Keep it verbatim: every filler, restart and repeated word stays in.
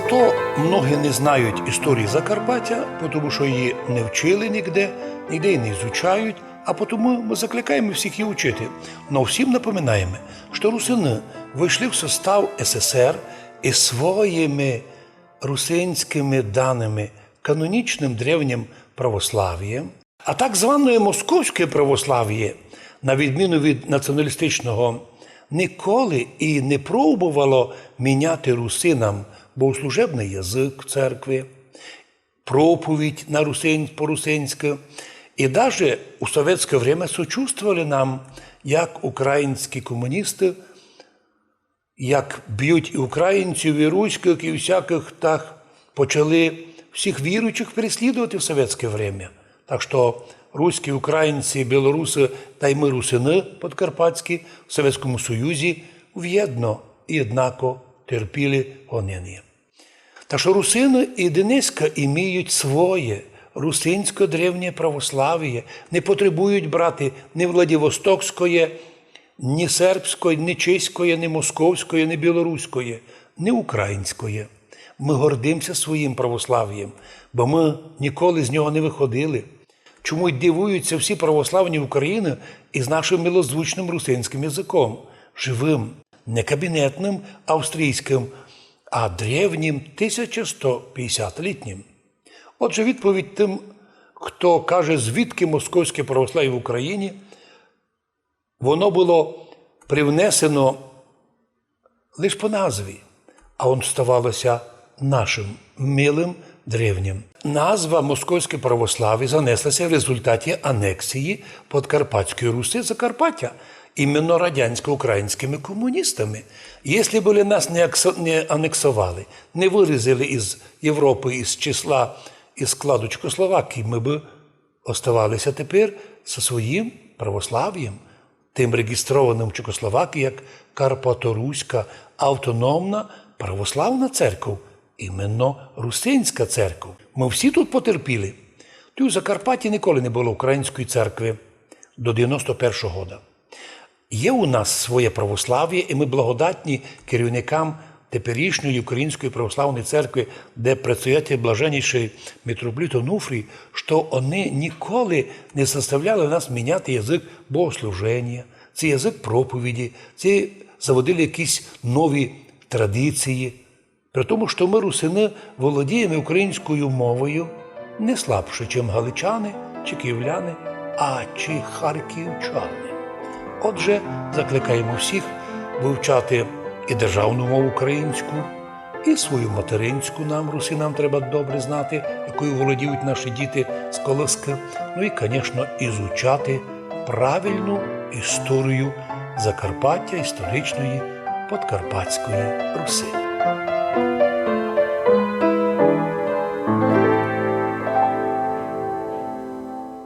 То многі не знають історії Закарпаття, тому що її не вчили ніде, ніде її не ізучають, а тому ми закликаємо всіх її вчити. Но всім напоминаємо, що русины войшли в состав С С Р із своїми русинськыми даными, канонічным древнім православієм, а так зване московське православіє, на відміну від націоналістичного, ніколи і не пробовало міняти русинам богослужебный язык в церкви, проповідь на русин-, по-русинськы. І даже у совєтське время сочувствовали нам, як українські комуністы, як бють і українців, і руськых, і всякых, так почали всіх віруючих переслідовати в совєтське время. Так што руські, українці, білорусы та й мы, русины подкарпатські, в Совєтському Союзі вєдно і однако терпіли гонення. Так што русины і днеська іміють своє русинське древнє православіє, не потребують брати ні владивостокськоє, ні сербськоє, ні чеськоє, ні московськоє, ні білоруськоє, ні українськоє. Мы гордимся своїм православієм, бо мы ніколи з нього не выходили. Чому й дивуються всі православні України із нашым милозвучным русинськым языком, живым, не кабінетным австрійськым, а древнім, тисяча сто пятдесятлітнім. Отже, відповідь тым, хто каже, звідки московське православіє в Україні, воно было привнесено лиш по назві, а он ставало ся нашым, милым, древнім. Назва московське православіє занесла ся в результаті анексії Подкарпатської Руси, Закарпаття, іменно радянсько-українськыми комуністами. Якщо бы нас не аксо-, не анексовали, не вырізали із Європы, із числа, із складу Чехословакії, мы бы оставали ся тепер со своїм православієм, тым реґістрованым в Чехословакії як Карпаторуська автономна православна церков, іменно русинська церков. Мы всі тут потерпіли. Туй у Закарпатті ніколи не было української церкви до девяносто першого года. Є у нас своє православіє, і мы благодатні керівникам теперішньої Української православної церкви, де предстоятель блаженнішый митрополит Онуфрій, што они ніколи не заставляли нас міняти язык богослуження, ци язык проповіді, ци заводили якісь нові традиції. При тому, што мы, русины, володієме українською мовою не слабше, чим галичани, чи київляни, а чи харківчани. Отже, закликаємо всіх вивчати і державну мову українську, і свою материнську нам, русинам, треба добре знати, якою володіють наші діти з колиски. Ну і, конечно, ізучати правильну історію Закарпаття, історичної Подкарпатської Руси.